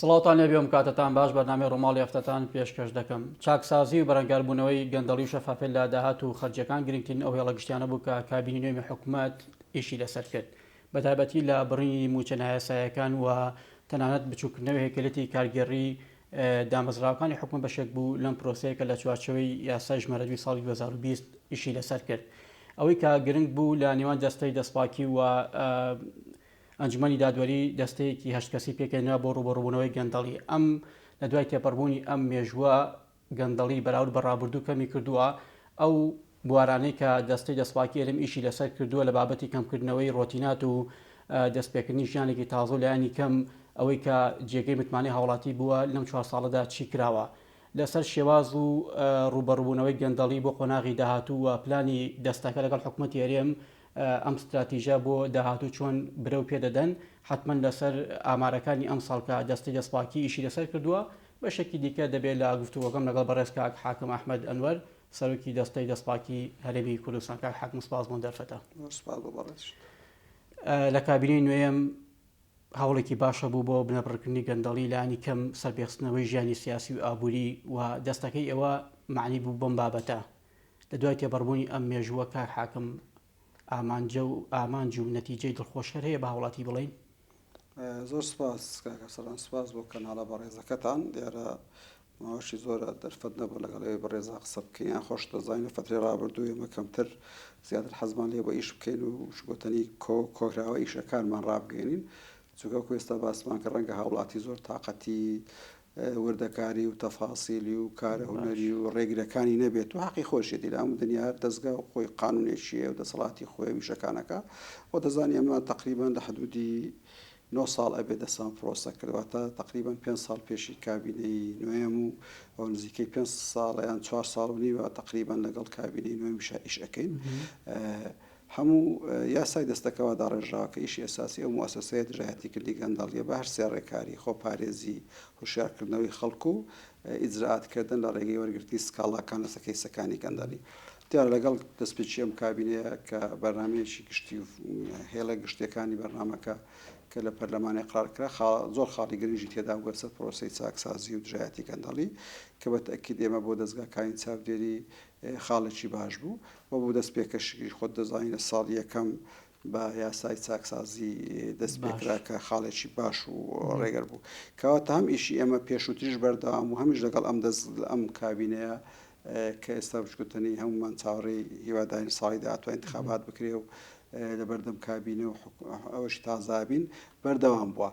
سڵاوتان لێبێ ئەم کاتەتان باش بەرنامەی ڕووماڵی هەفتەتان پێشکەش دەکەم. چاکسازی و بەرەنگاربوونەوەی گەندەڵی و شەفافیەت لە داهات و خەرجیەکان گرنگترین ئەو هێڵە گشتیانە بوو کە کابینی نوێمی حکومەت ئیشی لەسەر کرد بەتایبەتی لە بڕینی مووچە نایاسایەکان و تەنانەت بچووکردنەوەی هەیکەلەتی کارگێڕی دامەزراوەکانی حکومەت بەشێک بوو لەم پرۆسەیە کە لە چوارچێوەی یاسای ژمارە دووی ساڵی 2020 ئیشی لەسەر کرد. ئەوەی کە گرنگ بوو لە نێوان دەستەی دەستپاکی و ئەنجومەنی دادوەری دەستەیەکی هەشت کەسی پێکهێنرا بۆ ڕووبەڕووبوونەوەی گەندەڵی. ئەم لە دوای تێپەڕبوونی ئەم مێژووە گەندەڵی بەراورد بە ڕابردوو کەمی کردووە، ئەو بوارانەی کە دەستەی دەستپاکی هەرێم ئیشی لەسەر کردووە لە بابەتی کەمکردنەوەی ڕۆتینات و دەستپێکردنی ژیانێکی تازە و لایەنی کەم ئەوەی کە جێگەی متمانەی هاوڵاتی بووە لەم چوار ساڵەدا چی کراوە لەسەر شێواز و ڕووبەڕووبوونەوەی گەندەڵی بۆ قۆناغی داهاتوو و پلانی دەستەکە لەگەڵ حکومەتی هەرێم ئەم ستراتیژە بۆ داهاتوو چۆن برەو پێدەدەن حەتمەن لەسەر ئامارەکانی ئەمساڵ کە دەستەی دەستپاکی ئیشی لەسەر کردووە بەشێکی دیکە دەبێت لە گفتوگۆکەم لەگەڵ بەڕێز کاک حاکم ئەحمەد ئەنوەر سەرۆکی دەستەی دەستپاکی هەرێمی کوردستان کاک حاکم سپاس بۆ دەرفەتە. زۆر سپاس بۆ بەڕێزیشت. لە کابینەی نوێیەم هەوڵێکی باشە بوو بۆ بنەبڕکردنی گەندەڵی لانی کەم سەرپێخستنەوەی ژیانی سیاسی و ئابووری و دەستەکەی ئێوە مەعنی بوو بەم بابەتە لە دوای تێپەڕبوونی ئەم مێژووە کاک حاکم ئامانجە و ئامانج و نەتیجەی دڵخۆشکەر هەیە بە هاوڵاتی بڵێین؟ زۆر سپاس کاک ئەرسەلان سپاس بۆ کەناڵە بەڕێزەکەتان دیارە ماوەشی زۆرە دەرفەت نەبوو لەگەڵ ئێوەی بەڕێزا قسە بکەین یان خۆش دەزانین لە فەترەی ڕابردوو ئێمە کەمتر زیاتر حەزمان لێ بۆ ئیش بکەین و شگۆتەنی کۆ کۆکراوە ئیشەکانمان ڕابگەێنین چونکە وەکو ئێستا باسمان کرد ڕەنگە هاوڵاتی زۆر تاقەتی وردەکاری و تەفاسیلی و کارە هونەری و ڕێگرەکانی نەبێت و حەقی خۆشیەتی لە هەموو دنیا هەر دەزگا و خۆی قانونێکی هەیە و دەسەڵاتی خۆی و ئیشەکانەکە و دەزانی ئەمە تەقریبەن لە حدودی نۆ ساڵ ئەبێ دەستمان پرۆسە کرد واتە تەقریبەن پێنج ساڵ پێشی کابینەی نۆیەم و ئەو نزیکەی پێنج ساڵە یان چوار ساڵ و نیوە تەقریبەن لەگەڵ کابینەی نۆیەمیشا ئیش ئەکەین. هەموو یاسای دەستەکە وا داڕێژراوە کە ئیشی ئەساسی ئەو موئەسەسەیە دژایەتیکردنی گەندەڵییە بە هەر سێ ڕێکاری، خۆپارێزی، هوشیارکردنەوەی خەڵک و ئیجرائات کردن لە ڕێگەی وەرگرتنی سکاڵاکان لەسەر کەیسەکانی گەندەڵی. دیارە لەگەڵ دەستپێکی ئەم کابینەیە کە بەرنامەیەکی گشتی و هێڵە گشتییەکانی بەرنامەکە کە لە پەرلەمان ئیقرار کرا زۆر خاڵی گرنگی تێدا بوو لەسەر پرۆسەی چاکسازی و دژایەتی گەندەڵی کە بە تەئکید ئێمە بۆ دەزگاکانی چاودێری خاڵێکی باش بوو و بۆ دەستپێکەشی خۆت دەزانی لە ساڵی یەکەم بە یاسای چاکسازی دەست پێکرا کە خاڵێکی باش و ڕێگەر بوو کەواتە هەم ئیشی ئێمە پێشووتریش بەردەوام و هەمیش لەگەڵ ئەم دەست ئەم کابینەیە کە ئێستا بچکوتەنی هەمومان چاوەڕێی هیوادارین ساڵی داهاتوە انتخابات بکرێ و لەبەردەم کابینە و ئەوەشی تازابین بەردەوام بووە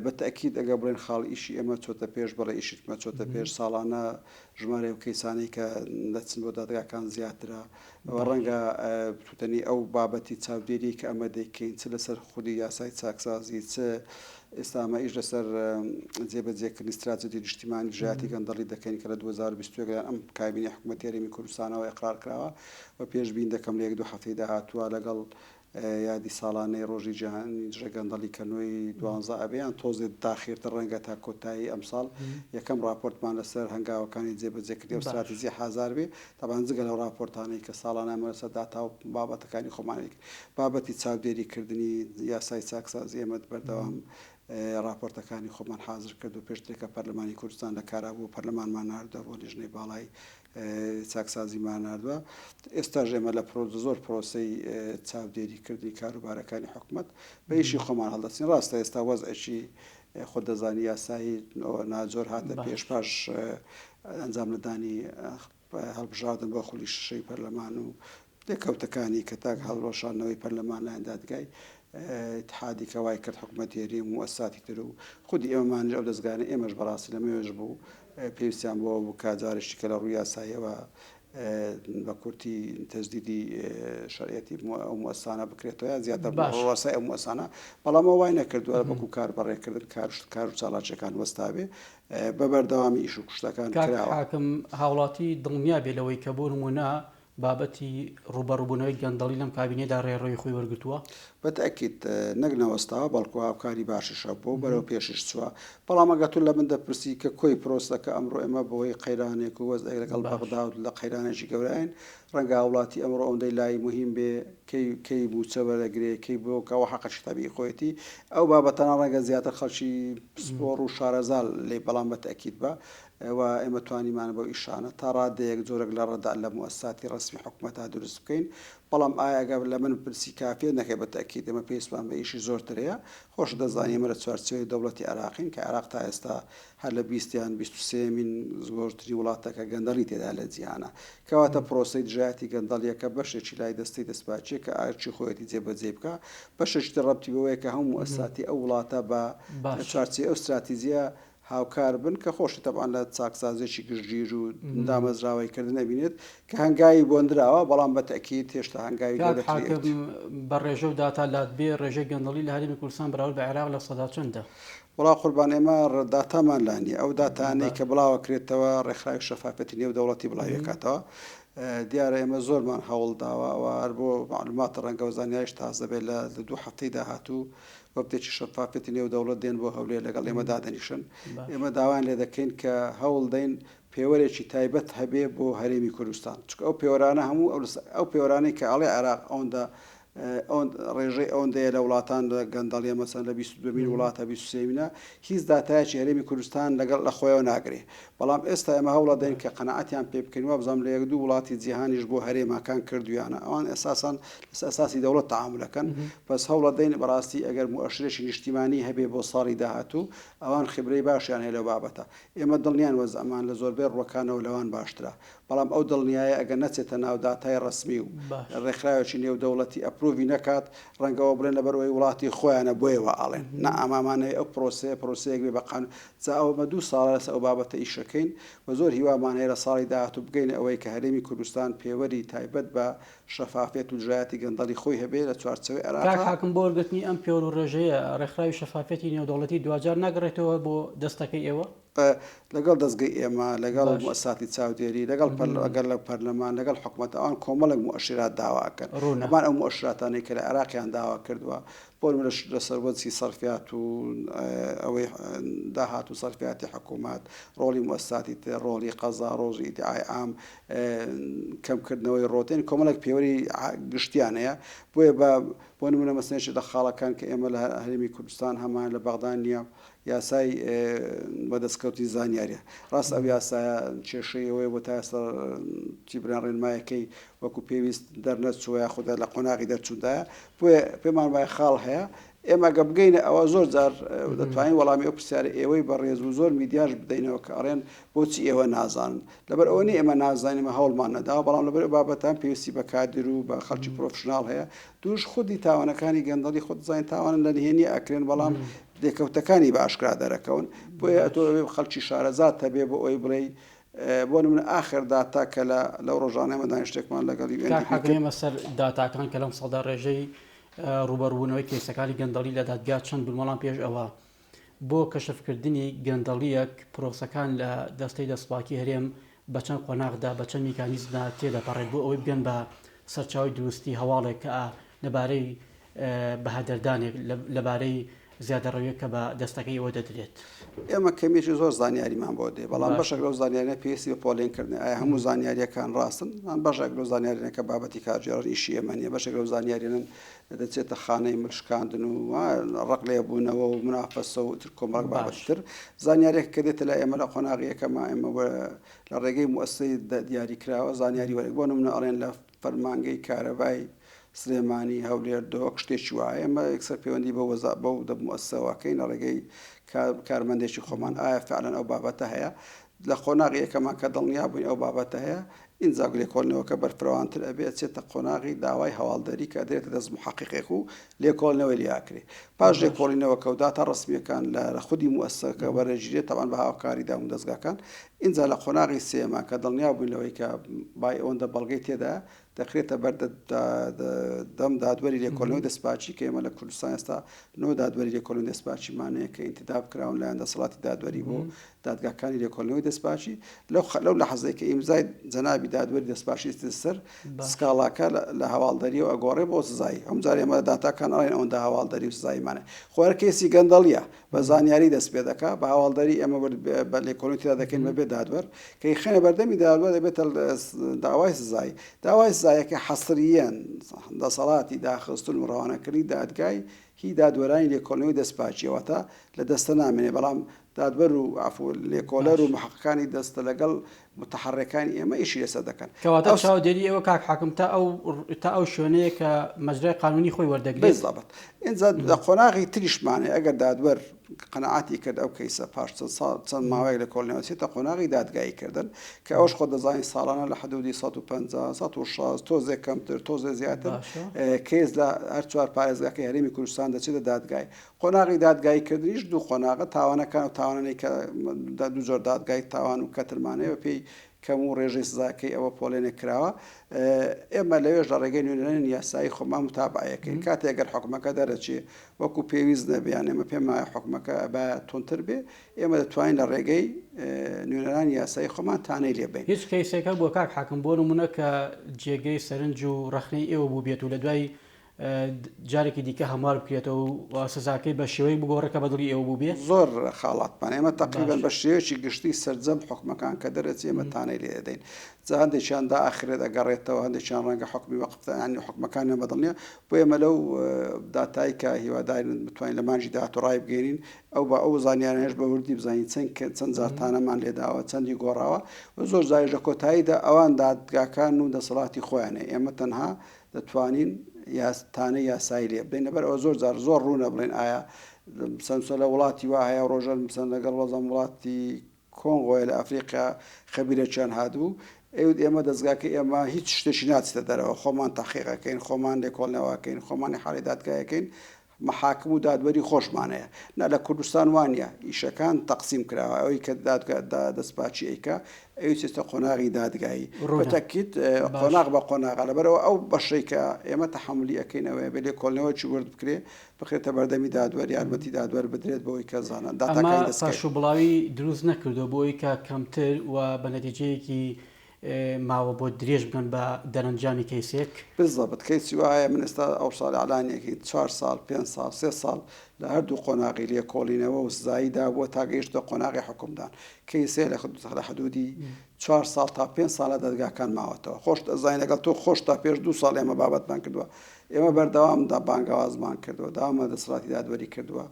بە تەئکید ئەگەر بڵێن خاڵ ئیشی ئێمە چۆتە پێش بەڵێ ئیشی ئێمە چۆتە پێش ساڵانە ژمارەی ئەو کەیسانەی کە دەچن بۆ دادگاکان زیاترە و ڕەنگە بتوتەنی ئەو بابەتی چاودێری کە ئەمە دەیکەین چ لەسەر خودی یاسای چاکسازی چ ئێستا ئەمە ئیش لەسەر جێبەجێکردنی ستراتیژی نیشتیمانی دژایەتی گەندەڵی دەکەین کە لە 2021 لەلایەن ئەم کابینەی حکوومەتی هەرێمی کوردستانەوە ئیقرار کراوە و پێشبین دەکەم لە یەک دوو هەفتەی داهاتووە لەگەڵ یادی ساڵانەی ڕۆژی جیهانی دژە گەندەڵی کە نۆی دوانزە ئەبێ یان تۆزێ تاخیرتر ڕەنگە تا کۆتایی ئەمساڵ یەکەم ڕاپۆرتمان لەسەر هەنگاوەکانی جێبەجێکردنی ئەو ستراتیجیە حازار بێ تەبعەن جگە لەو ڕاپۆرتانەی کە ساڵانە ئێمە لەسەر داتا و بابەتەکانی خۆمان ئەیکەین بابەتی چاودێری کردنی یاسای چاکسازی ئێمە بەردەوام ڕاپۆرتەکانی خۆمان حازر کرد و پێشتر کە پەرلەمانی کوردستان لە کارا بوو پەرلەمانمان ناردووە بۆ لیژنەی باڵای چاکسازیمان ناردوە، ئێستاش ئێمە لە زۆر پرۆسەی چاودێری کردنی کاروبارەکانی حکومەت بە ئیشی خۆمان هەڵدەستین، ڕاستە ئێستا وەزعێکی خۆت دەزانی یاسایی ناجۆر هاتە پێش پاش ئەنجام نەدانی هەڵبژاردن بۆ خولی شەشەی پەرلەمان و لێکەوتەکانی کە تاک هەڵوەشاندنەوەی پەرلەمان لایەن دادگای ئیتحادی کە وای کرد حکومەتی هەرێم و موئەسساتی تر و خودی ئێمەمانیش ئەو دەزگایانە ئێمەش بەڕاستی لەمەوێش بوو پێویستیان بەوە بوو کە جارێکی کە لە ڕووی یاساییەوە بە کورتی تەجدیدی شەرعیەتی ئەو موئەسسانە بکرێتەوە یان زیاتر باش. ڕەسای ئەو موئەسسانە بەڵام ئەوە وای نەکردووە وەکو کار بەڕێکردن کار کار و چالاکیەکان وەستابێ بە بەردەوامی ئیش و کوشتەکان کاک کراوە. حاکم هاوڵاتی دڵنیا بێ لەوەی کە بۆ نموونە. بابەتی ڕووبەڕووبوونەوەی گەندەڵی لەم کابینەیەدا ڕێڕەوی خۆی وەرگرتووە؟ بە تەئکید نەک نەوەستاوە بەڵکو هاوکاری باشیش هەبووە و بەرەو پێشیش چووە. بەڵام ئەگەر تۆ لە من دەپرسی کە کۆی پرۆسەکە ئەمڕۆ ئێمە بەهۆی قەیرانێک و وەزعێک لەگەڵ بەغدا و لە قەیرانێکی گەورەین ڕەنگە هاوڵاتی ئەمڕۆ ئەوەندەی لای موهیم بێ کەی کەی مووچە وەرەگرێ کەی بۆ کە ئەوە حەقێکی تەبیعی خۆیەتی ئەو بابەتانە ڕەنگە زیاتر خەڵکی پسپۆڕ و شارەزا لێی بەڵام بە تەئکید بە و ئێمە توانیمانە بەو ئیشانە تا ڕادەیەک جۆرێک لە ڕەدع لە موئەسساتی ڕەسمی حکومەتا دروست بکەین، بەڵام ئایا ئەگەر لە من بپرسی کافیە؟ نەخێر بە تەئکید ئێمە پێویستمان بە ئیشی زۆرتر هەیە، خۆشت دەزانی ئێمە لە چوارچێوەی دەوڵەتی عێراقین کە عێراق تا ئێستا هەر لە 20 یان 23مین زۆرترین وڵاتە کە گەندەڵی تێدایە لە جیهانا. کەواتە پرۆسەی دژایەتی گەندەڵییەکە بەشێکی لای دەستەی دەستپاکییە کە ئەرکی خۆیەتی جێبەجێی بکا، بەشێکی تر ڕەبتی بەوەیە کە هەموو موئەسساتی ئەو وڵاتە بە چوارچێوەی ئەو ستراتیجییە هاوکار بن کە خۆشی تەبعەن لە چاکسازیەکی گشتگیر و دامەزراوەی کردن ئەبینێت کە هەنگاوی بۆ نراوە بەڵام بە تەئکید هێشتا هەنگاوی کاک گەورەتری حاکم ئەوێت. بە ڕێژە و داتا لات بێ ڕێژەی گەندەڵی لە هەرێمی کوردستان بەراورد بە عێراق لە سەدا چەندە؟ وەڵا قوربان ئێمە داتامان لا نیە ئەو داتانەی کە بڵاوەکرێتەوە ڕێکخراوی شەفافیەتی نێودەوڵەتی بڵاویەکاتەوە دیارە ئێمە زۆرمان هەوڵ داوە و هەر بۆ مەعلومات ڕەنگە و زانیاریش تازە بێت لە دوو هەفتەی داهاتوو وەفدێکی شەفافیەتی نێو دەوڵەت دێن بۆ هەولێر لەگەڵ ئێمە دادەنیشن. ئێمە داوایان لێ دەکەین کە هەوڵ دەین پێوەرێکی تایبەت هەبێ بۆ هەرێمی کوردستان. چونکە ئەو پێوەرانە هەموو ئەو پێوەرانەی کە ئەڵێ عێراق ئەوەندە ئەوەند ڕێژەی ئەوەندەیە لە وڵاتان لە گەندەڵیە مەسەن لە 22مین وڵاتە 23مینە هیچ داتایەکی هەرێمی کوردستان لەگەڵ لە خۆیەوە ناگرێ. بەڵام ئێستا ئێمە هەوڵەدەین کە قەناعەتیان پێ بکەین، وابزانم لە یەک دوو وڵاتی جیهانیش بۆ هەرێمەکان کردویانە، ئەوان ئەساسەن لەسەر ئەساسی دەوڵەت تەعامول ئەکەن، بەس هەوڵەدەین بەڕاستی ئەگەر موئەشرێکی نیشتیمانی هەبێ بۆ ساڵی داهاتوو، ئەوان خیبرەی باشیان هەیە لەو بابەتە. ئێمە دڵنیاین وەزعمان لە زۆربەی ڕووەکانەوە لەوان باشترە، بەڵام ئەو دڵنیایە ئەگەر نەچێتە ناو داتای ڕەسمی و ڕێکخراوێکی نێودەوڵەتی approve ی نەکات، ڕەنگە ئەوە بڵێن لەبەر ئەوەی وڵاتی خۆیانە بۆیە وا ئەڵێن. نا ئەمانەوێ ئەو پرۆسەیە پرۆسەیەک بێ بە قانون. جا ئەومە دوو ساڵە لەسەر ئەو بابەتە ئیشەکەین و زۆر هیوامان هەیە لە ساڵی داهاتوو بگەینە ئەوەی کە هەرێمی کوردستان پێوەری تایبەت بە شەفافیەت و دژایەتی گەندەڵی خۆی هەبێ لە چوارچێوەی کاک عێراقا. حاکم بۆ وەرگرتنی ئەم پێوەر و ڕێژەیە ڕێکخراوی شەفافیەتی نێودەوڵەتی دواجار ناگەڕێتەوە بۆ دەستەکەی ئێوە؟ لەگەڵ دەزگەی ئێمە، لەگەڵ باش. موئەسساتی چاودێری، لەگەڵ پەر لەگەڵ پەرلەمان، لەگەڵ حکومەت ئەوان کۆمەڵێک موئەشیرات داوا ئەکەن. ڕوونە. هەمان ئەو موئەشیراتانەی کە لە عێراقیان داوا کردووە بۆ نمونە لەسەر وەجهی سەرفیات و ئەوەی داهات و سەرفیاتی حکوومەت، ڕۆڵی موئەسساتی تر، ڕۆڵی قەزا، ڕۆڵی ئیدعای عام، کەمکردنەوەی ڕۆتین، کۆمەڵێک پێوەری گشتیان هەیە. بۆیە بە بۆ نمونە مەسەلەن یەکێک لە خاڵەکان کە ئێمە لە هەرێمی کوردستان هەمان لە بەغدا نییە، یاسای بەدەستکەوتنی زانیاریە. ڕاستە ئەو یاسایە کێشەی ئەوەیە بۆ تا ئێستا چی بڵێن ڕێنمایەکەی وەکو پێویست دەرنەچووە یاخود لە قۆناغی دەرچووندایە، بۆیە پێمان وایە خاڵ هەیە. ئێمە گە بگەینە ئەوە زۆر جار دەتوانین وەڵامی ئەو پرسیارەی ئێوەی بەڕێز و زۆر میدیاش بدەینەوە کە ئەڵێن بۆچی ئێوە نازانن. لەبەر ئەوە نییە ئێمە نازانین، ئێمە هەوڵمان نەداوە، بەڵام لەبەر ئەو بابەتان پێویستی بە کادر و بە خەڵکی professional هەیە. دووش خودی تاوانەکانی گەندەڵی خۆت دەزانین تاوانن لە نهێنی ئەکرێن، بەڵام لێکەوتەکانی بە ئاشکرا دەرەکەون. بۆیە ئەتۆ ئەبێ خەڵکی شارەزات هەبێ بۆ ئەوەی بڵێی بۆ نمونە ئاخر داتا کە لە لەو ڕۆژانە ئێمە دانیشتێکمان لەگەڵ کاک UNDP حاکم کرد. ئێمە سەر داتاکان کە لەم ساڵدا ڕێژەی ڕووبەڕووبوونەوەی کەیسەکانی گەندەڵی لە دادگا چەند بوون، بەڵام پێش ئەوە بۆ کەشفکردنی گەندەڵییەک پرۆسەکان لە دەستەی دەستپاکی هەرێم بە چەند قۆناغدا بە چەند میکانیزمدا تێدەپەڕێت بۆ ئەوەی بگەن بە سەرچاوەی دروستی هەواڵێک کە لەبارەی بەهەدەردانێک لەبارەی زیادەڕەویەک کە بە دەستەکەی ئێوە دەدرێت. ئێمە کەمیەکی زۆر زانیاریمان بۆ دێ، بەڵام بەشێک باشە. لەو زانیاریانە پێویستی بە پۆلێن کردنە، ئایا هەموو زانیارییەکان ڕاستن؟ یان بەشێک لەو زانیاریانە کە بابەتی کارگێڕن ئیشی ئێمە نییە، بەشێک لەو زانیاریانەن دەچێتە خانەی مل شکاندن و ڕق لێبوونەوە و منافەسە و ئیتر کۆمەڵێک بابەتی باش. تر. زانیاریەک کە دێتە لای ئێمە لە قۆناغی یەکەما ئێمە لە ڕێگەی موئەسسەی دیاریکراوە زانیاری وەرەگرین. بۆ نموونە ئەڵێن لە فەرمانگەی کارەبای سلێمانی، هەولێر، دهۆک شتێکی وایە، ئێمە یەکسەر پەیوەندی بەو وەزا بەو دە موئەسسەوە ئەکەین لە ڕێگەی کارمەندێکی خۆمان ئایا فعلەن ئەو بابەتە هەیە؟ لە قۆناغی یەکەما کە دڵنیا بووین ئەو بابەتە هەیە، ئینجا لێکۆڵینەوەکە بەرفرەوانتر ئەبێ ئەچێتە قۆناغی داوای هەواڵدەری کە ئەدرێتە دەست موحەقیقێک و لێکۆڵینەوەی لێ ئەکرێ. پاش لێکۆڵینەوەکە و داتا ڕەسمییەکان لە خودی موئەسسەکە وەرەگیرێ تەبعەن بە هاوکاری دامودەزگاکان، ئینجا لە قۆناغی سێیەما کە دڵنیا بووین لەوەی کە بای ئەوەندە بەڵگەی تێدایە، دەخرێتە بەر دەم دادوەری لێکۆڵینەوەی دەستپاکی کە ئێمە لە کوردستان ئێستا نۆ دادوەری لێکۆڵینەوەی دەستپاکیمان هەیە کە ئینتیداب کراون لایەن دەسەڵاتی دادوەری بۆ دادگاکانی لێکۆڵینەوەی دەستپاکی لەو لەو لەحزەی کە ئیمزای جەنابی دادوەری دەستپاکی سەر سکاڵاکە لە هەواڵدەریەوە ئەگۆڕێ بۆ سزایی هەم جار ئێمە داتاکان ئەڵێن ئەوەندە هەواڵدەری و سزاییمانە خۆ هەر کەیسی گەندەڵیە بە زانیاری دەست پێ دەکا بە هەواڵدەری ئێمە بە لێکۆڵینەوەی تێدا دەکەین بەبێ دادوەر کە ئیخەنە بەردەمی دادوەر دەبێتە داوای سزایی داوای سزایەکە حەسریەن دەسەڵاتی داخستن و ڕەوانەکردنی دادگای هی دادوەرانی لێکۆڵینەوەی دەستپاکیە واتە لە دەستە نامێنێ بەڵام دادوەر و عەفو لێکۆڵەر و محققانی دەستە لەگەڵ متحڕەکانی ئێمە ئیشی لەسەر دەکەن. کەواتە چاودێری ئێوە کاک حاکم تا ئەو تا ئەو شوێنەیە کە مەجرای قانوونی خۆی وەردەگرێت. بالضبط. ئینجا لە قۆناغی تریشمان هەیە ئەگەر دادوەر قەناعەتی کرد ئەو کەیسە پاش چەند ساڵ چەند ماوەیەک لێکۆڵینەوە چێتە قۆناغی دادگایی کردن کە ئەوش خۆ دەزانین ساڵانە لە حدودی 150 160 تۆزێک کەمتر تۆزێ زیاتر کەیس لە هەر چوار پارێزگاکەی هەرێمی کوردستان دەچێتە دادگای قۆناغی دادگایی کردنیش دوو قۆناغە، تاوانەکان و تاوانانەی کە دوو جۆر دادگای تاوان و کەترمان هەیە بەپێی کەم و ڕێژەی سزاکەی ئەوە پۆلێنێک کراوە. ئێمە لەوێش لە ڕێگەی نوێنەرانی یاسایی خۆمان متابعەی ئەکەین. کاتێ گەر حوکمەکە دەرەچێ وەکو پێویست نەبێ یان ئێمە پێمان وایە حوکمەکە ئەبایە توندتر بێ، ئێمە دەتوانین لە ڕێگەی نوێنەرانی یاسایی خۆمان تانەی لێ بەین. هیچ کەیسێک هەبووە کاک حاکم بۆ نموونە کە جێگەی سەرنج و ڕەخنەی ئێوە بووبێت و لە دوای جارێکی دیکە هەموار بکرێتەوە و سزاکەی بە شێوەیەک بگۆڕێت کە بە دڵی ئێوە بووبێ؟ زۆر خاڵاتمان ئێمە تەقریبەن بە شێوەیەکی گشتی سەرجەم حوکمەکان کە دەرەچێ ئێمە تانەی لێ دەدەین جا هەندێکیان دائەخرێت ئەگەڕێتەوە هەندێکیان ڕەنگە حوکمی وەقف یانی حوکمەکانیان بە دڵ نییە بۆ ئێمە لەو داتای کە هیوادارین بتوانین لە مانگی داهاتوو ڕایبگەیەنین ئەو بە ئەو زانیارانەش بە وردی بزانین چەند چەند جار تانەمان لێداوە چەندی گۆڕاوە و زۆر جاریش لە کۆتاییدا ئەوان دادگاکان و دەسەڵاتی خۆیانە ئێمە تەنها دەتوانین تانەی یاسایی لێ بدەین لەبەر ئەوە زۆر جار زۆر ڕوونە بڵێن ئایا سەمسە لە وڵاتی وا هەیە ڕۆژە مثەن لەگەڵ وەزم وڵاتی کۆنغۆیە لە ئەفریقیا خەبیرەکیان هاتبوو ئەیوت ئێمە دەستگاکە ئێمە هیچ شتێکی ناچتە دەرەوە خۆمان تەحقیقەکەین خۆمان لێکۆڵنەوەکەین خۆمانی حاڵی دادگایەکەین محاکم و دادوەری خۆشمان هەیە. نا لە کوردستان وا نیە. ئیشەکان تەقسیم کراوە. ئەوەی کە دادگا دەستپاکی ئەیکا ئەوی چێتە قۆناغی دادگایی. ڕوونە. بەتەکید باش. قۆناغ بە قۆناغە. لەبەرئەوە ئەو بەشەی کە ئێمە تەحەمولی ئەکەین ئەوەیە بێ لێکۆڵینەوەکی ورد بکرێ بخرێتە بەردەمی دادوەر یارمەتی دادوەر بدرێت بۆی کە زانا ئەمە داتاکانی دەست پەرش کەوێ. و بڵاوی دروست نەکردووە بۆ ئەوەی کە کەمتر و بە نەتیجەیەکی ماوە بۆ درێژ بگەن بە دەرەنجامی کەیسێک؟ بالضبط کەیسی وایە من ئێستا ئەوساڵ ئیعلانی ئەکەین چوار ساڵ پێنج ساڵ سێ ساڵ لە هەردوو قۆناغی لێکۆڵینەوە و سزایی دا بووە تا گەیشتە قۆناغی حوکمدان کەیس هەیە لە حدودی چوار ساڵ تا پێنج ساڵ لە دەرگاکان ماوەتەوە خۆشت ئەزانی لەگەڵ تۆ خۆش تا پێش دوو ساڵ ئێمە بابەتمان کردووە ئێمە بەردەوام دا بانگەوازمان کردووە داوامان دەسەڵاتی دادوەری کردووە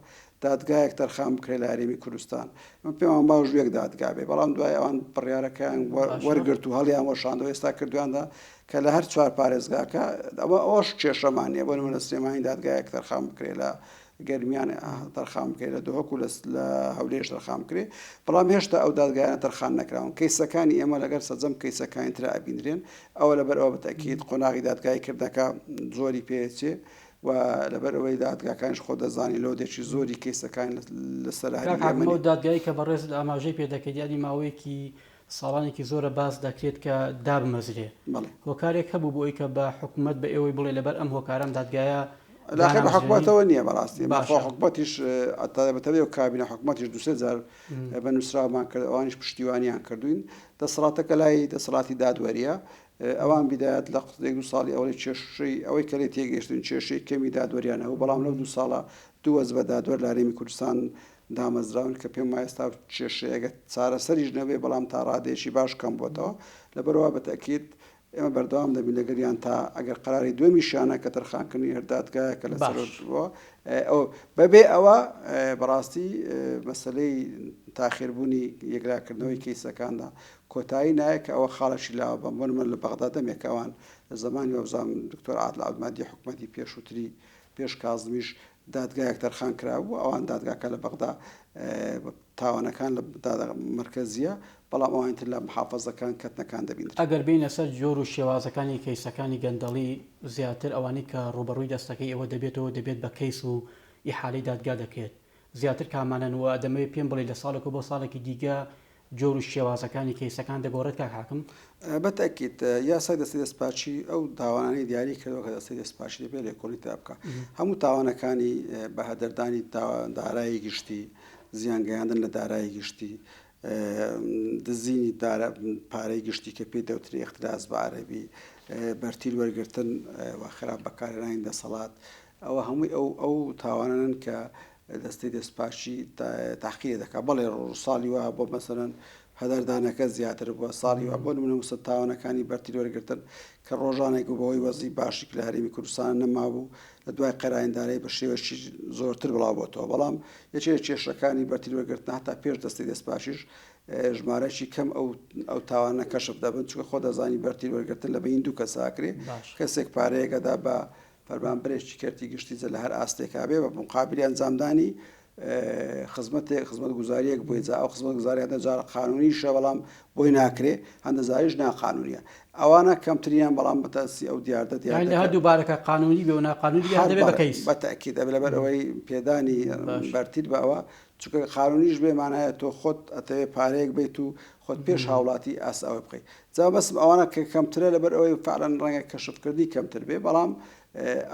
دادگایەک تەرخان بکرێت لە هەرێمی کوردستان من پێمان باش یەک دادگا بێ بەڵام دوای ئەوان بڕیارەکەیان وەرگرت و هەڵیان وەشاندەوە ئێستا کردویاندا کە لە هەر چوار پارێزگاکە ئەوە ئەوەش کێشەمان نیە بۆ نمونە سلێمانی دادگایەک تەرخان بکرێت لە گەرمیان تەرخان بکرێت لە دهۆک و لە هەولێرش تەرخان بکرێت بەڵام هێشتا ئەو دادگایانە تەرخان نەکراون کەیسەکانی ئێمە لەگەر سەرجەم کەیسەکانی ترا ئەبینرێن ئەوە لەبەر ئەوە بەتەکید قۆناغی دادگایی کردنەکە زۆری پێچێ و لەبەر ئەوەی دادگاکانیش خۆ دەزانی لۆدێکی زۆری کەیسەکان لەسەر کاک هەرێمی حاکم ئێمە ئەو نیە. دادگایەی کە بەڕێزت ئاماژەی پێ دەکەیت یانی ماوەیەکی ساڵانێکی زۆرە باس دەکرێت کە دابمەزرێ بەڵێ. هۆکارێک هەبوو بۆ ئەوی کە بە حکومەت بە ئێوەی بڵێ لەبەر ئەم هۆکارە ئەم دادگایە علاقەی بە دانامەزرێنین؟ حکومەتەوە نییە بەڕاستی ئێمە خۆ باشە. حکومەتیش بەتایبەتی ئەو کابینە حکومەتیش دوو سێ جار بە نووسراومان کرد ئەوانیش پشتیوانیان کردووین دەسەڵاتەکە لای دەسەڵاتی دادوەرییە ئەوان بیدایەت لە یەک دوو ساڵی ئەوەی کێشەی ئەوەی کە لێ تێگەیشتن کێشەی کەمی دادوەریان هەبوو بەڵام لەو دوو ساڵە دوو وەجبە دادوەر لە هەرێمی کوردستان دامەزراون کە پێم وایە ئێستا کێشەیەگە چارەسەریش نەبێ بەڵام تا ڕادەیەکی باش کەم بۆتەوە لەبەرئەوە بە تەئکید ئێمە بەردەوام دەبین لەگەریان تا ئەگەر قەراری دووەمیشیانە کە تەرخانکردنی هەر دادگایەکە لە باش. سەرۆک بووە ئەو بەبێ ئەوە بەڕاستی مەسەلەی تاخیربوونی یەکلاکردنەوەی کەیسەکاندا کۆتایی نایە کە ئەوە خاڵێکی لاوە بەم بۆ نمونە لە بەغدا دەمێکە ئەوان لە زەمانی وابزانم دکتۆر عادل عەبدولمەهدی حکومەتی پێشووتری پێش کازمیش دادگایەک تەرخان کرابوو ئەوان دادگاکە لە بەغدا تاوانەکان لە مەرکەزیە بەڵام ئەوانی تر لە محافەزەکان کەتنەکان دەبیندرێن. ئەگەر بێینە سەر جۆر و شێوازەکانی کەیسەکانی گەندەڵی زیاتر ئەوانەی کە ڕووبەڕووی دەستەکەی ئێوە دەبێتەوە دەبێت بە کەیس و ئیحالەی دادگا دەکرێت زیاتر کامانەن و دەمەوێت پێم بڵێی لە ساڵێکەوە بۆ ساڵێکی دیگە. جۆر و شێوازەکانی کەیسەکان دەگۆڕێت کاک حاکم؟ بە تەئکید یاسای دەستەی دەستپاکی ئەو تاوانانەی دیاری کردوە کە دەستەی دەستپاکی دەبێت لێکۆڵینی تیا بکا هەموو تاوانەکانی بە هەدەردانی دارایی گشتی زیان گەیاندن لە دارایی گشتی دزینی دارا پارەی گشتی کە پێی دەوترێ اختلاس بە عەرەبی بەرتیل وەرگرتن و خراپ بەکارهێنانی دەسەڵات ئەوە هەمووی ئەو ئەو تاوانانەن کە دەستەی دەستپاکی تاقیە دەکات بەڵێ ساڵی وا بۆ مەسەرەن هەدەردانەکە زیاتر بووە ساڵی وا بۆ نمونە مستە تاوانەکانی بەرتیل وەرگرتن کە ڕۆژانێک بوو بەهۆی وەزی باشی لە هەرێمی کوردستان نەمابوو لە دوای قەیرانی دارایی بە شێوەیەکی زۆرتر بڵاو بۆتەوە بەڵام یەکێ لە کێشەکانی بەرتیل وەرگرتن هەتا پێش دەستەی دەستپاکیش ژمارەیەکی کەم ئەو ئەو تاوانە کەشف دەبن چونکە خۆ دەزانی بەرتیل وەرگرتن لە بەین دوو کەسا ئەکرێ کەسێک پارەیەک ئەدا بە فەرمانبەرێکی کەرتی گشتی جا لە هەر ئاستێکا بێ بە مقابلی ئەنجامدانی خزمەتێک خزمەتگوزاریەک بۆی جا ئەو خزمەتگوزاری هەندە جار قانونیشە بەڵام بۆی ناکرێ هەندە جاریش ناقانونیە ئەوانە کەمتریان بەڵام بەتەسی ئەو دیاردە دیاردە لە هەردوو بارەکە قانونی بێ و ناقانونی بێ دەبێ بە کەیس بە تەئکید ئەبێ لەبەر ئەوەی پێدانی بەرتیل بە ئەوە چونکە قانونیش بێ مانایە تۆ خۆت ئەتەوێ پارەیەک بیت و خۆت پێش هاوڵاتی ئاست ئەوە بخەی جا بەسم ئەوانە کە کەمترە لەبەر ئەوەی فعلا ڕەنگە کەشفکردنی کەمتر بێ بەڵام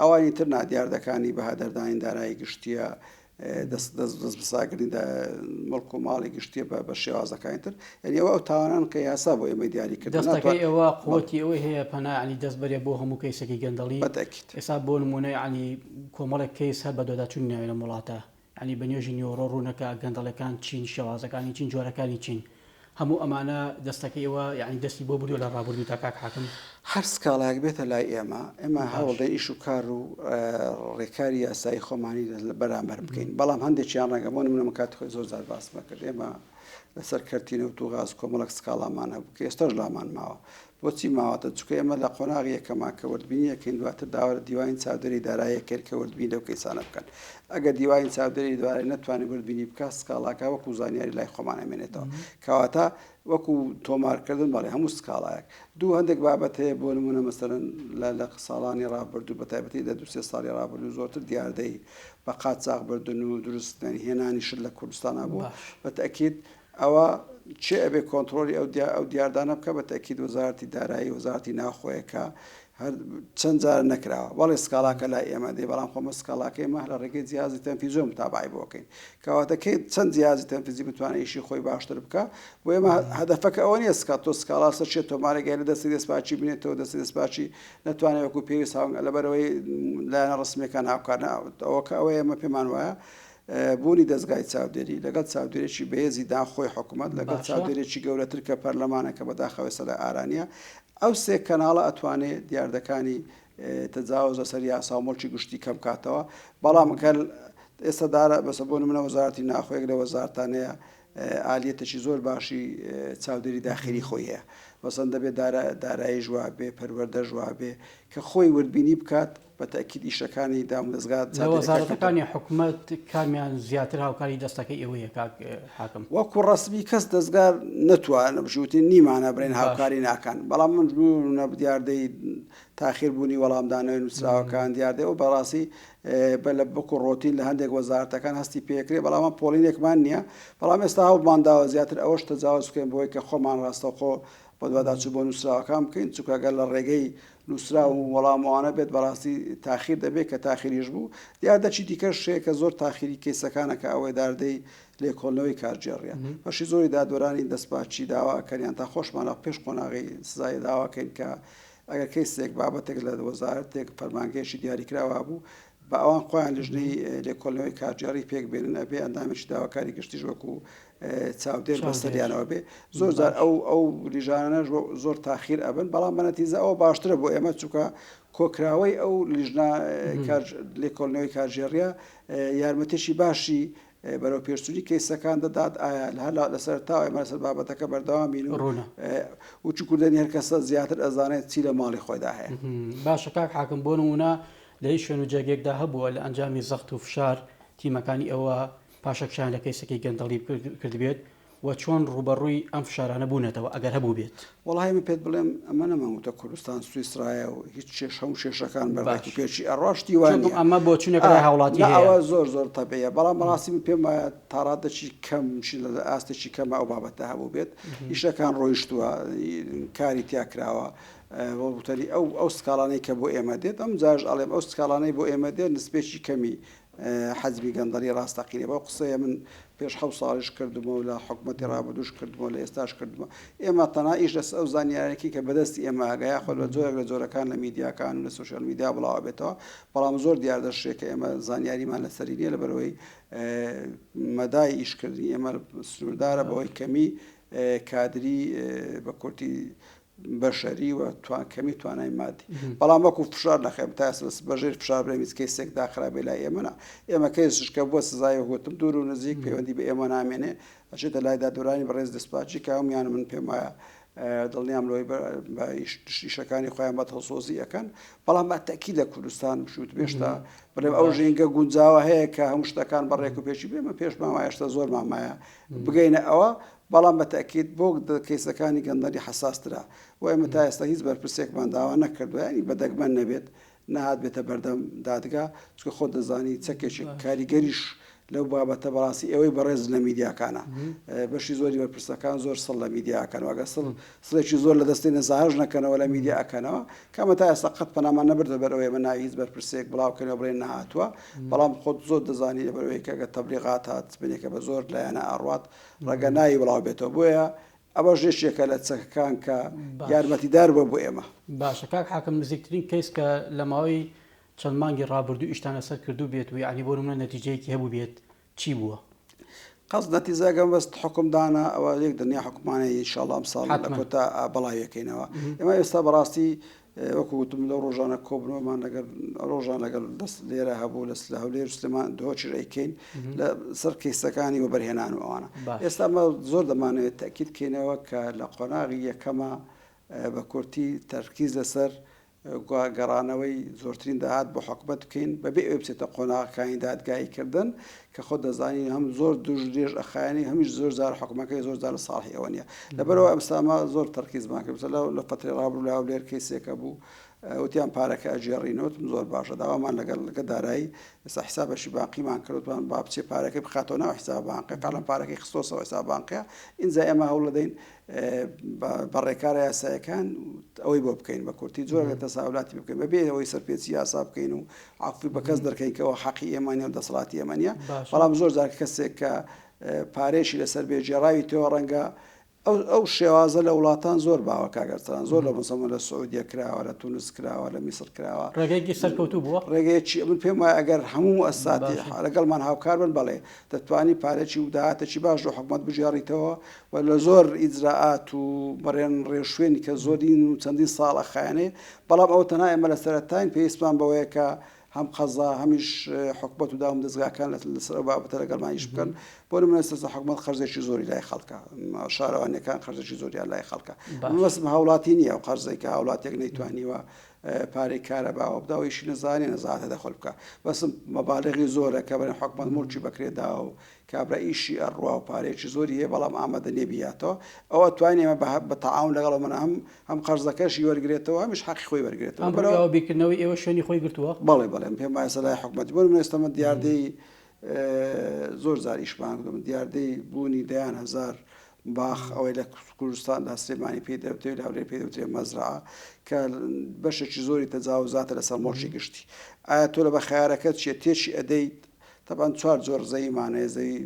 ئەوانی تر نادیاردەکانی بەهەدەردانی دارایی گشتیە دەست دەست دەست بەساگرنی مڵک و ماڵی گشتیە بە بە شێوازەکانی تر یعنی ئەوە ئەو تاوانان کە یاسا بۆ ئێمەی دیاری کرد دەستەکەی ئێوە قوتی ئەوەی هەیە پەنا ینی دەست بەرێ بۆ هەموو کەیسێکی گەندەڵی بەتەکید ئێستا بۆ نمونە ینی کۆمەڵێک کەیس هەر بەدواداچوونی ناوێ لەم وڵاتە یانی بە نوێژی نیوەڕۆ ڕوونە کە گەندەڵەکان چین، شێوازەکانی چین، جۆرەکانی چین. هەموو ئەمانە دەستەکەی ئێوە یانی دەستی بۆ بردووە لە ڕابردوودا کاک حاکم؟ هەر سکاڵایەک بێتە لای ئێمە، ئێمە هەوڵ دەین ئیش و کار و ڕێکاری یاسایی خۆمانی لە بەرامبەر بکەین. بەڵام هەندێکیان ڕەنگە بۆ نموونە من کاتی خۆی زۆر جار باسم کرد ئێمە لەسەر کەرتی نەوت و غاز کۆمەڵێک سکاڵامان هەبوو کە ئێستاش لامان ماوە. بۆچی ماوەتە؟ چونکە ئێمە لە قۆناغی یەکەما کە وردبینی ئەکەین دواتر داوا لە دیوانی چاودێری دارایی ئەکەین کە وردبینی لەو کەیسانە بکەن. ئەگەر دیوانی چاودێری دارایی نەتوانێت وردبینی بکات سکاڵاکە وەکو زانیاری لای خۆمان ئەمێنێتەوە. کەواتە وەکو تۆمارکردن بەڵێ هەموو سکاڵایەک. دوو هەندێک بابەت هەیە بۆ نمونە مەسەلەن لە لە ساڵانی ڕابردوو بە تایبەتی لە دوو سێ ساڵی ڕابردوو زۆرتر دیاردەی بە قاچاخ بردن و دروست هێنانی شت لە کوردستانا بوو. بە تەئکید ئەوە کێ ئەبێ کۆنتڕۆلی ئەو ئەو دیاردانە بکا؟ بە تەئکید وەزارەتی دارایی وەزارەتی ناوخۆیە کە هەر چەند جارە نەکراوە. بەڵێ سکاڵاکە لای ئێمە دێ، بەڵام خۆ ئەمە سکاڵاکەی ئێمە هەر لە ڕێگەی جیهازی تەنفیزیەوە متابەعەی بۆ ئەکەین. کەواتە کەی چەند جیهازی تەنفیزی بتوانێ ئیشی خۆی باشتر بکا؟ بۆ ئێمە هەدەفەکە ئەوە نییە سکا تۆ سکاڵا لەسەر کێ تۆمارێک هەیە لە دەستی دەستپاکی بنێتەوە، دەستی دەستپاکی نەتوانێ وەکوو پێویست هاونگ لەبەرئەوەی لایەنە ڕەسمییەکان هاوکار نا ئەوە کە ئەوەیە ئێمە پێمان وایە بوونی دەزگای چاودێری لەگەڵ چاودێرێکی بەهێزی ناوخۆی حکومەت لەگەڵ چاودێرێکی گەورەتر کە پەرلەمانە کە بەداخەوە ئێستا لە ئارانیە ئەو سێ کەناڵە ئەتوانێ دیاردەکانی تەجاوز لەسەر یاسا و موڵکی گشتی کەم کاتەوە بەڵام گەل ئێستا دارە بەسە بۆ نمونە وەزارەتی ناخۆیەک لە وەزارتانەیە ئالیەتێکی زۆر باشی چاودێری داخلی خۆی هەیە مەسەن دەبێت داراییش وابێ پەروەردەش وابێ کە خۆی وردبینی بکات بە تەئکید ئیشەکانی دامودەزگا لە چاودێریەکان کەمتر. وەزارەتەکانی حکومەت کامیان زیاتر هاوکاری دەستەکەی ئێوەیە کاک حاکم؟ وەکو ڕەسمی کەس دەزگا نەتوانە بژوتین نیمانە بڵێن باش. هاوکاری ناکەن بەڵام من بوونە دیاردەی تاخیر بوونی وەڵامدانەوەی نووسراوەکان دیاردەی ئەو بەڕاستی بە لە وەکو ڕۆتین لە هەندێک وەزارەتەکان هەستی پێکرێ بەڵام ئەم پۆڵینێکمان نییە بەڵام ئێستا هەوڵمان داوە زیاتر ئەوەش تەجاوز بکەین بۆی کە خۆمان ڕاستەوخۆ بەدواداچوون بۆ نووسراوەکان بکەین چونکە گەر لە ڕێگەی نووسراو و وەڵام ئەوانە بێت بەڕاستی تاخیر دەبێت کە تاخیریش بوو دیاردەکی دیکەش هەیە کە زۆر تاخیری کەیسەکانە کە ئەوەی داردەی لێکۆڵنەوەی کارگێڕیە بەشی زۆری دادوەرانی دەستپاکی داوا ئەکەن یان تا خۆشمان لە پێش قۆناغی سزای داوا کەین کە ئەگەر کەیسێک بابەتێک لە وەزارەتێک فەرمانگەیەکی دیاریکراوە بوو بە ئەوان خۆیان لیژنەی لێکۆڵنەوەی کارگێڕی پێک بێنن ئەبێ ئەندامێکی داواکاری گشتیش وەکو چاودێر بەسەریانەوە بێ زۆر جار ئەو ئەو لیژانەش زۆر تاخیر ئەبن بەڵام بەنەتیزە ئەو باشترە بۆ ئێمە چووکە کۆکراوەی ئەو لیژنە لێکۆڵنەوەی کارگێڕیە یارمەتێکی باشی بەرەو پێشچوونی کەیسەکان دەدات ئایا لە هەر لەسەر تا ئێمە لەسەر بابەتەکە بەردەوامین و ڕوونە و چکوردەنی هەر کەسە زیاتر ئەزانێت چی لە ماڵی خۆیدا هەیە. باشە کاک حاکم بۆ نموونە لە هیچ شوێن و جێگەیەکدا هەبووە لە ئەنجامی زەخت و فشار تیمەکانی ئەوە پاشەکشەیان لە کەیسەکەی گەندەڵی کردبێت؟ و چۆن ڕووبەڕووی ئەم فشارانە بوونەتەوە ئەگەر هەبووبێت؟ وەڵاهی من پێت بڵێم ئەمە نەمان وتە کوردستان سویسرایە و هیچ کێشە هەموو کێشەکان بە ڕێک و پێکی ئەڕوا شتی وا نییە. ئەمە بۆچوونێکە لای هاوڵاتی هەیە. ئەوە زۆر زۆر تەبیعیە بەڵام بەڕاستی من پێم وایە تا ڕادەکی کەم لە ئاستێکی کەمە ئەو بابەتە هەبوو بێت ئیشەکان ڕۆیشتووە کاری تیا کراوە وەڵبوتەنی ئەو ئەو سکاڵانەی کە بۆ ئێمە دێت ئەم جاش ئەڵێم ئەو سکاڵانەی بۆ ئێمە دێت نسبێکی کەمی حەجمی گەندەڵی ڕاستەقینە بەو قسەیە من پێش حەو ساڵیش کردمەوە لە حکومەتی ڕابردووش کردمەوە لە ئێستاش کردمەوە ئێمە تەنها ئیش لەسەر ئەو زانیارێکی کە بەدەستی ئێمە ئەگا یاخود بە جۆرێک لە جۆرەکان لە میدیاکان و لە social media بڵاوە بێتەوە بەڵام زۆر دیار دەشێت کە ئێمە زانیاریمان لەسەری نییە لەبەرەوەی مەدای ئیشکردنی ئێمە سنووردارە بەوەی کەمی کادری بە کورتی بەشەری و کەمی توانای مادی بەڵام وەکو فشار نەخێم تا بەژێر فشار بڵێم هیچ کەیسێک داخرابێ لای ئێمە نا ئێمە کەیسش کە بووە سزای وتم دوور و نزیک پەیوەندی بە ئێمە نامێنێ ئەچێتە لای دادوەرانی بەڕێز دەستپاچی کە هەموویان من پێم وایە دڵنیام لەوەی بە ئیشەکانی خۆیان بە دڵسۆزی ئەکەن بەڵام بە تەکی لە کوردستان بشوت بێشتا بڵێم ئەو ژینگە گونجاوە هەیە کە هەموو شتەکان بە ڕێک و پێشی بێمە پێشمان وایە شتە زۆرمان مایە بگەینە ئەوە بەڵام بە تەئکید بۆ کەیسەکانی گەندەڵی حەساسترە و ئێمە تا ئێستا هیچ بەرپرسێکمان داوا نەکردوە یانی بە دەگمەن نەبێت نەهاتبێتە بەردەم دادگا چونکە خۆت دەزانی چەکێکی کاریگەریش لەو بابەتە بەڕاستی ئێوەی بەڕێز لە میدیاکانە بەشی زۆری بەرپرسەکان زۆر سڵ لە میدیاکەن وەگە سڵ سڵێکی زۆر لە دەستی نەزاهش نەکەنەوە لە میدیا ئەکەنەوە کەمە تا ئێستا قەت پەنامان نەبردە بەر ئەوەی ئێمە ناوی هیچ بەرپرسێک بڵاو کەنەوە بڵێن نەهاتووە بەڵام خۆت زۆر دەزانی لەبەرئەوەی کە گەر تەبلیغات هات بنێکە بە زۆر لایەنە ئەڕوات ڕەگە ناوی بڵاو بێتەوە بۆیە ئەوەش یەکێکە لە چەکەکان کە یارمەتیدار بووە بۆ ئێمە. باشە کاک حاکم نزیکترین کەیس کە لە ماوەی چەند مانگی ڕابردوو ئیشتان لەسەر کردوو بێت و یەعنی بۆ نمونە نەتیجەیەکی هەبوو بێت چی بووە؟ قەز نەتیجەکە بەس حوکم دانا ئەوە یەک دنیا حوکمانە ئینشاڵڵا ئەمساڵ لە کۆتا بڵاویەکەینەوە ئێمە ئێستا بەڕاستی وەکو وتم لەو ڕۆژانە کۆبنەوەمان لەگەڵ ڕۆژان لەگەڵ دەست لێرە هەبوو لە لە هەولێر و سلێمان دهۆکیش ئەیکەین لە سەر کەیسەکانی وەبەرهێنان و ئەوانە ئێستا ئەمە زۆر دەمانەوێت تەکید کەینەوە کە لە قۆناغی یەکەمە بە کورتی تەرکیز لەسەر گەڕانەوەی زۆرترین داهات بۆ حکومەت بکەین بەبێ ئەوەی بچێتە قۆناغەکانی دادگایی کردن کە خۆت دەزانی هەم زۆر دوور درێژ ئەخایەنی هەمیش زۆر جار حکومەکەی زۆر جار لە ساڵحی ئەوە نییە لەبەرەوە ئەمسامە زۆر تەرکیزمان کرد لە لە فترەی ڕابردوو لە هەولێر کەیسێکە بوو وتیان پارەکە ئەگێڕینەوە وتم زۆر باشە داوامان لەگەڵ لەگە دارایی ئێستا حسابەشی بانقیمان کرد وتمان با بچێ پارەکەی بخاتەوە ناو حساب بانقی فعلا پارەکەی خستۆسەوە حساب بانقیە ئینجا ئێمە هەوڵ دەدەین بە ڕێکارە یاسایەکان ئەوەی بۆ بکەین بە کورتی جۆرە لە تەساولاتی بکەین بەبێ ئەوەی سەرپێچی یاسا بکەین و عەفوی بە کەس دەرکەین کەەوە حەقی ئێمە نیە و دەسەڵاتی ئێمە نیە بەڵام زۆر جار کەسێک کە پارێکی لەسەر بێ گێڕاوی تۆ ڕەنگە ئەو ئەو شێوازە لە وڵاتان زۆر باوە کاک ئەرسەلان زۆر لە مەسەڵەن لە سعودیە کراوە لە تونس کراوە لە میسر کراوە ڕێگەیەکی سەرکەوتوو بووە ڕێگەیەکی من پێم وایە ئەگەر هەموو موئەسساتی لەگەڵمان هاوکار بن بەڵێ دەتوانی پارەی و داهاتێکی باش لە حکومەت بگێڕیتەوە و لە زۆر ئیجرائات و بەڕێن ڕێوشوێنی کە زۆرین و چەندین ساڵ ئەخایەنێ بەڵام ئەوە تەنها ئێمە لە سەرەتاین پێویستمان بەوەیە کە هەم قەزا هەمیش حکومەت و دام دەزگاکان لەسەر ئەو بابەتە لەگەڵمان ئیش بکەن بۆ نمونە ئێستا حکومەت قەرزێکی زۆری لای خەڵکە شارەوانیەکان قەرزێکی زۆریان لای خەڵکە مەبەستم هاوڵاتی نییە ئەو قەرزێک کە هاوڵاتیەک نەیتوانیوە پارەی کارەباوە بدا و ئیشی نەزانێ نەزاتە دەخۆل بکە بەسم مەبالغی زۆرە کە بەرن حکومەت موڵکی بەکرێ داوە و کابرا ئیشی ئەڕوا و پارەیەکی زۆری هەیە بەڵام ئامادە نیە بیاتەوە ئەوە توانین ئێمە بە بە تەعاون لەگەڵ ئەمن هەم هەم قەرزەکەشی وەرگرێتەوە هەمیش حەقی خۆی وەرگرێتەوە ئەم ڕووداوە بیرکردنەوەی ئێوە شوێنی خۆی گرتووە؟ بەڵێ بەڵێ من پێم وایە سەلای حکومەتی بۆ نمونە ئێستا من دیاردەی زۆر جار ئیشمان کردووە من دیاردەی بوونی دەیان هەزار باخ ئەوەی لە کوردستان لە سلێمانی پێی دەوترێ لە هەولێر پێی دەوترێ مەزرعە کە بەشێکی زۆری تەجاوزاتە لەسەر مڵکی گشتی ئایا تۆ لە بە خەیارەکەت چیە تێکی ئەدەیت تەبعەن چوار جۆر زەویمان هەیە، زەوی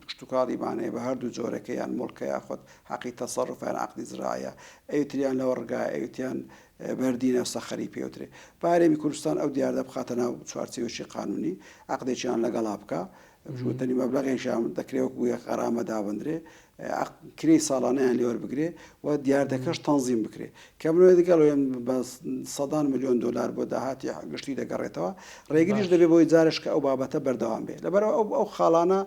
کشتوکاڵیمان هەیە بە هەردوو جۆرەکەی یان موڵکە یاخود حەقی تەسەروفە یان عەقدی زراعیە، ئەوی تریان لەوەڕگایە، ئەوی تریان بەردینە و سەخەری پێ وترێ. با هەرێمی کوردستان ئەو دیاردە بخاتە ناو چوارچێوەیەکی قانونی، عەقدێکیان لەگەڵا بکا، وتەنی مەبلەغێکیان دەکرێ وەکو یەک غەرامە دابندرێ، کرێی ساڵانەیان لێ وەربگرێ و دیاردەکەش تەنزیم بکرێ. کە من لەگەڵ ئەوەیم بە سەدان ملیۆن دۆلار بۆ داهاتی گشتی دەگەڕێتەوە، ڕێگریش دەبێ بۆی جارێش کە ئەو بابەتە بەردەوام بێ. لەبەرئەوە ئەو ئەو خاڵانە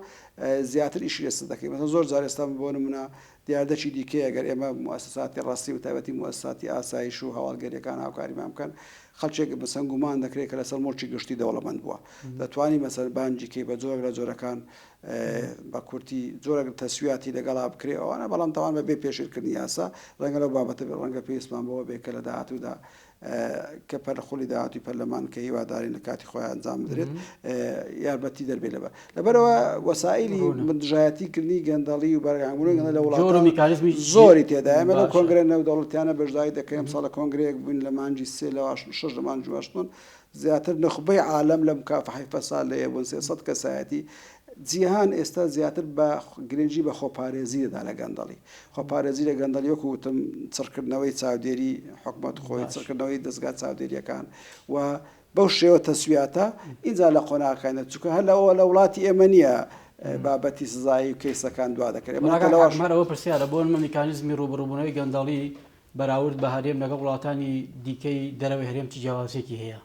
زیاتر ئیشی لەسەر دەکەین. مەسەلەن زۆر جار ئێستا بۆ نموونە دیاردەکی دیکەیە گەر ئێمە موئەسەساتی ڕەسمی و تایبەتی موئەسەساتی ئاسایش و هەواڵگەرییەکان هاوکاریمان بکەن، خەڵکێک مەسەلەن گومان دەکرێ کە لەسەر موڵکی گشتی دەوڵەمەند بووە. دەتوانی مەسەلەن بانگی کەی بە جۆرێک لە جۆرەکان. بە کورتی جۆرێک تەسویاتی لەگەڵا بکرێ ئەوانە بەڵام تاوان بە بێ پێشێلکردنی یاسا ڕەنگە لەو بابەتە بێ ڕەنگە پێویستمان بەوە بێ کە لە داهاتوودا کە پەر خولی داهاتووی پەرلەمان کە هیوادارین لە کاتی خۆیان ئەنجام بدرێت یارمەتی دەربێ لەبەر لەبەرەوە وەسائلی دژایەتی کردنی گەندەڵی و بەرگانگونی گەندەڵی لە وڵاتان میکانیزمی زۆری تێدا ئێمە لەو کۆنگرە نێودەوڵەتیانە بەشداری دەکەین ئەمساڵ لە کۆنگرەیەک بووین لە مانگی سێ لە شەش لە مانگی واشنتۆن زیاتر نوخبەی عالەم لە مکافحەی فەساد لێ بوون 300 کەسایەتی جیهان ئێستا زیاتر بە گرنگی بە خۆپارێزی دەدا لە گەندەڵی. خۆپارێزی لە گەندەڵی وەکو وتم چڕکردنەوەی چاودێری حکومەت خۆی، چڕکردنەوەی دەزگا چاودێرییەکان و بەو شێوە تەسویاتە ئینجا لە قۆناغەکانی چونکە هەر لەوە لە وڵاتی ئێمە نییە بابەتی سزایی و کەیسەکان دوا دەکرێت. هەر ئەوە پرسیارە بۆ نموونە میکانیزمی ڕووبەڕووبوونەوەی گەندەڵی بەراورد بە هەرێم لەگەڵ وڵاتانی دیکەی دەرەوەی هەرێم چ جیاوازییەکی هەیە؟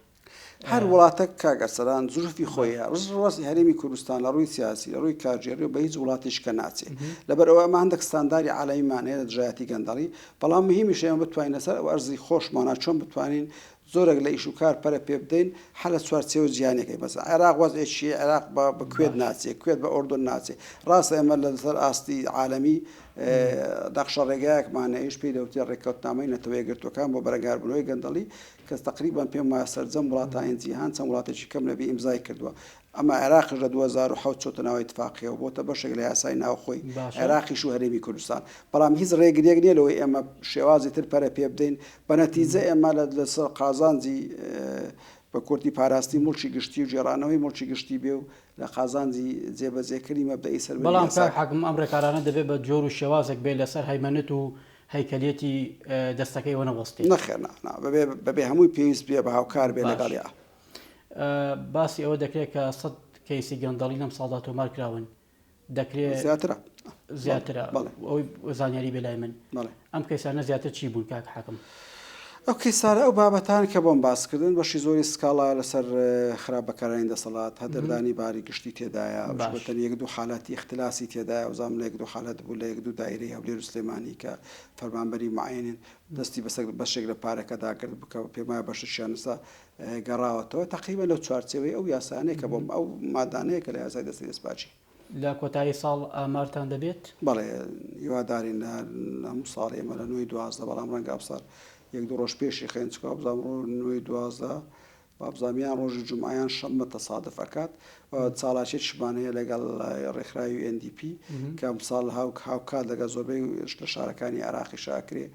هەر وڵاتەک کاک ئەرسەلان زروفی خۆی هەیە ڕز ڕەزی هەرێمی کوردستان لە ڕووی سیاسی لە ڕووی کارگێڕی و بە هیچ وڵاتیش کە ناچێ لەبەر ئەوە ئەمە هەندێک ستانداری عالەمیمان هەیە لە دژایەتی گەندەڵی بەڵام مهمیش ئێمە بتوانین لەسەر ئەو ئەرزی خۆشمانە چۆن بتوانین زۆرێک لە ئیش و کار پەرە پێ بدەین هەر لە چوارچێوە جیهانیەکەی مەسەلەن عێراق وەزعێکی عێراق بە بە کوێت ناچێ کوێت بە ئۆردۆن ناچێ ڕاستە ئێمە لەسەر ئاستی عالەمی نەخشە ڕێگایەکمان هەیە پێی دەوترێ ڕێککەوتنامەی نەتەوە یەکگرتووەکان بۆ بەرەنگاربوونەوەی گەندەڵی کە تەقریبەن پێم وایە سەرجەم وڵاتانی جیهان چەند وڵاتێکی کەم نەبێ ئیمزای کردووە، ئەما عێراقیش لە 2007 چۆتە ناو ئیتفاقیەوە بۆتە بەشێک لە یاسای ناوخۆی عێراقیش و هەرێمی کوردستان، بەڵام هیچ ڕێگریەک نییە لەوەی ئێمە شێوازی تر پەرە پێ بدەین، بە نەتیجە ئێمە لەسەر قازانجی بە کورتی پاراستنی موڵکی گشتی و گێڕانەوەی موڵکی گشتی بێ و لە قازانجی جێبەجێکردنی مەبدەئی سەروەری بەڵام کاک حاکم ئەم ڕێکارانە دەبێ بە جۆر و شێوازێک بێ لەسەر هەیمەنەت و هەیکەلیەتی دەستەکەی وە نەوەستێت. نەخێر نا نا بەبێ بەبێ هەمووی پێویست بێ بە هاوکار بێ لەگەڵیا. باسی ئەوە دەکرێت کە سەد کەیسی گەندەڵی لەم ساڵدا تۆمار کراون دەکرێ زیاترە زیاترە ئەوەی زانیاری بێ لای من ئەم کەیسانە زیاتر چی بوون کاک حاکم؟ ئەو کەیسانە ئەو بابەتانە کە بۆم باس کردن بەشی زۆری سکاڵایە لەسەر خراپ بەکارهێنانی دەسەڵات، هەدەردانی باری گشتی تێدایە، بەتەنی یەک دوو حالەتی ئیختلاسی تێدایە، وزانم لە یەک دوو حالەت بوو لە یەک دوو دایرەی هەولێر و سلێمانی کە فەرمانبەری معەیەنین دەستی بەسەر بەشێک لە پارەکەدا گرت بوو کە پێم وایە بەشێکیان ئێستا گەڕاوەتەوە، تەقریبەن لەو چوارچێوەی ئەو یاسانەیە کە بۆم ئەو مادانەیە کە لە یاسای دەستەی دەستپاکی. لە کۆتایی ساڵ ئامارتان دەبێت؟ بەڵێ هیوادارین لە هەموو ساڵی ئێمە لە نۆی 12 بەڵام ڕەنگە ئەمساڵ یەک دوو ڕۆژ پێشی خەین چونکە وابزانم ڕۆ نۆی 12 وابزانم یان ڕۆژی جومعە یان شەممە تەسادف ئەکات و چالاکیەکیشمان هەیە لەگەڵ ڕێکخراوی UNDP کە ئەمساڵ هاوکات لەگەڵ زۆربەی لە شارەکانی عێراقیش ئەکرێ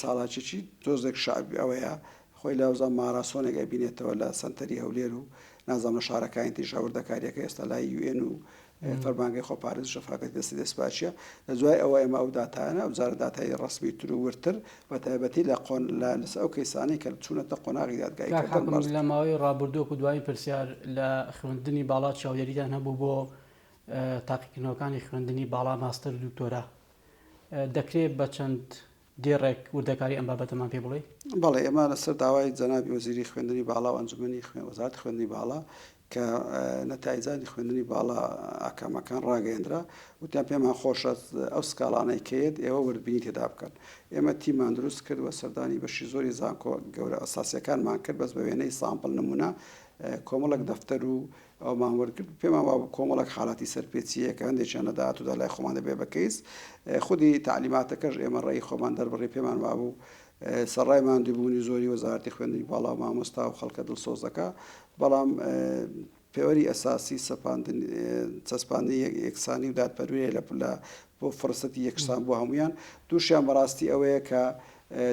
چالاکیەکی تۆزێک شەعبی ئەوەیە خۆی لە وزا ماراسۆنێک ئەبینێتەوە لە سەنتەری هەولێر و نازانم لە شارەکانی تریش وردەکاریەکە ئێستا لای UN و فەرمانگەی خۆپارێزی شەفافیەتی دەستی دەستپاکیە لە دوای ئەوە ئێمە ئەو داتایانە ئەو جارە داتای ڕەسمی تر و وردتر بە تایبەتی لە قۆن لە لەسەر ئەو کەیسانەی کە چوونەتە قۆناغی دادگایی کاک کردن حاکم بەرز لە ماوەی ڕابردوو وەکو دوایین پرسیار لە خوێندنی باڵا چاودێریتان هەبوو بۆ تاقیکردنەوەکانی خوێندنی باڵا ماستەر و دکتۆرا دەکرێت بە چەند دێڕێک وردەکاری ئەم بابەتەمان پێ بڵێی؟ بەڵێ، ئێمە لەسەر داوای جەنابی وەزیری خوێندنی باڵا و ئەنجومەنی خوێ وەزارەتی خوێندنی باڵا کە نەتایجانی خوێندنی باڵا ئاکامەکان ڕاگەیەندرا وتیان پێمان خۆشە ئەو سکاڵانەی کە یەت ئێوە وردبینی تێدا بکەن ئێمە تیممان دروست کرد و سەردانی بەشی زۆری زانکۆ گەورە ئەساسیەکانمان کرد بەس بە وێنەی sample نمونە کۆمەڵێک دەفتەر و ئەومان وەرگرت، پێمان وابوو کۆمەڵێک حاڵەتی سەرپێچی هەیە کە هەندێکیان لە داهاتوودا لای خۆمان دەبێ بە کەیس. خودی تەعلیماتەکەش ئێمە ڕەئی خۆمان دەربڕی، پێمان وابوو سەرڕای ماندووبوونی زۆری وەزارەتی خوێندنی باڵا و مامۆستا و خەڵکە دڵسۆزەکە، بەڵام پێوەری ئەساسی سەپاندن چەسپاندنی یەکسانی و دادپەروەریە لە بۆ فرسەتی یەکسان بۆ هەموویان، دووشیان بەڕاستی ئەوەیە کە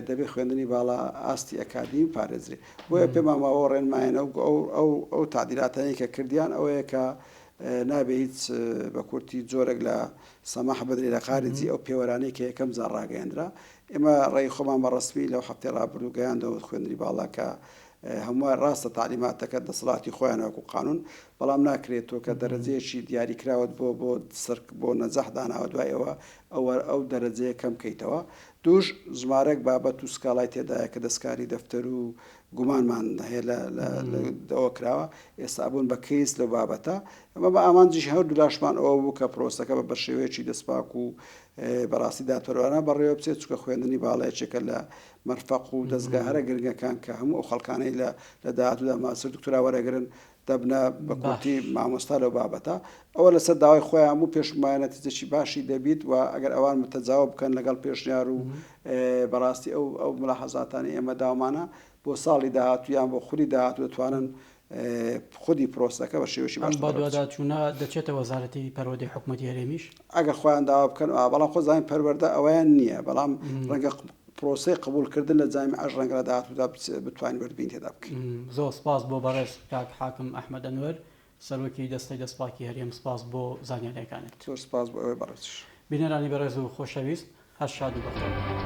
دەبێ خوێندنی باڵا ئاستی ئەکادیمی بپارێزرێ. بۆیە پێمان وایە ئەو ڕێنمایانە و ئەو ئەو ئەو تەعدیلاتانەی کە کردیان ئەوەیە کە نابێ هیچ بە کورتی جۆرێک لە سەماح بدرێ لە خارجی ئەو پێوەرانەی کە یەکەم جار ڕاگەیەندرا. ئێمە ڕێی خۆمان بە ڕەسمی لەو هەفتەی ڕابردوو گەیاندەوە خوێندنی باڵا کە هەمووان ڕاستە تەعلیماتەکە دەسەڵاتی خۆیانە وەکوو قانوون بەڵام ناکرێت تۆ کە دەرەجەیەکی دیاریکراوت بۆ بۆ سەر بۆ نەجاح داناوە دوای ئەوە ئەوە ئەو دەرەجەیە کەم کەیتەوە. دووش ژمارەک بابەت و سکاڵای تێدایە کە دەستکاری دەفتەر و گومانمان هەیە لە لە ئەوە کراوە ئێستا بوون بە کەیس لەو بابەتە ئەمە بە ئامانجیش هەردوولاشمان ئەوە بوو کە پرۆسەکە بە بە شێوەیەکی دەستپاک و بەڕاستی دادپەروەرانە بەڕێوە بچێت چونکە خوێندنی باڵا یەکێکە لە مەرفەق و دەزگا هەرە گرنگەکان کە هەموو ئەو خەڵکانەی لە لە داهاتوودا ماستەر دکتۆرا وەرەگرن. دەبنە بە کورتی مامۆستا لەو بابەتە. ئەوە لەسەر داوای خۆیان بوو، پێشم وایە نەتیجەکی باشی دەبیت و ئەگەر ئەوان متەجاوب بکەن لەگەڵ پێشنیار و بەڕاستی ئەو ئەو ملاحەزاتانەی ئێمە داومانە بۆ ساڵی داهاتوو یان بۆ خولی داهاتوو دەتوانن خودی پرۆسەکە بە شێوەیەکی باشتر بەڕێوە بچێت. ئەم بەدواداچوونە دەچێتە وەزارەتی پەروەردەی حکومەتی هەرێمیش؟ ئەگەر خۆیان داوا بکەن ئا، بەڵام خۆ زانین پەروەردە ئەوەیان نییە، بەڵام ڕەنگە پرۆسەی قبوڵکردن لە جامیعەش ڕەنگە لە داهاتوودا بتوانین وردبینی تێدا بکەین. زۆر سپاس بۆ بەڕێز کاک حاکم ئەحمەد ئەنوەر سەرۆکی دەستەی دەستپاکی هەرێم سپاس بۆ زانیاریەکانت. زۆر سپاس بۆ ئێوەی بەڕێزیش. بینەرانی بەڕێز و خۆشەویست هەر شاد و بەختەوەر بن.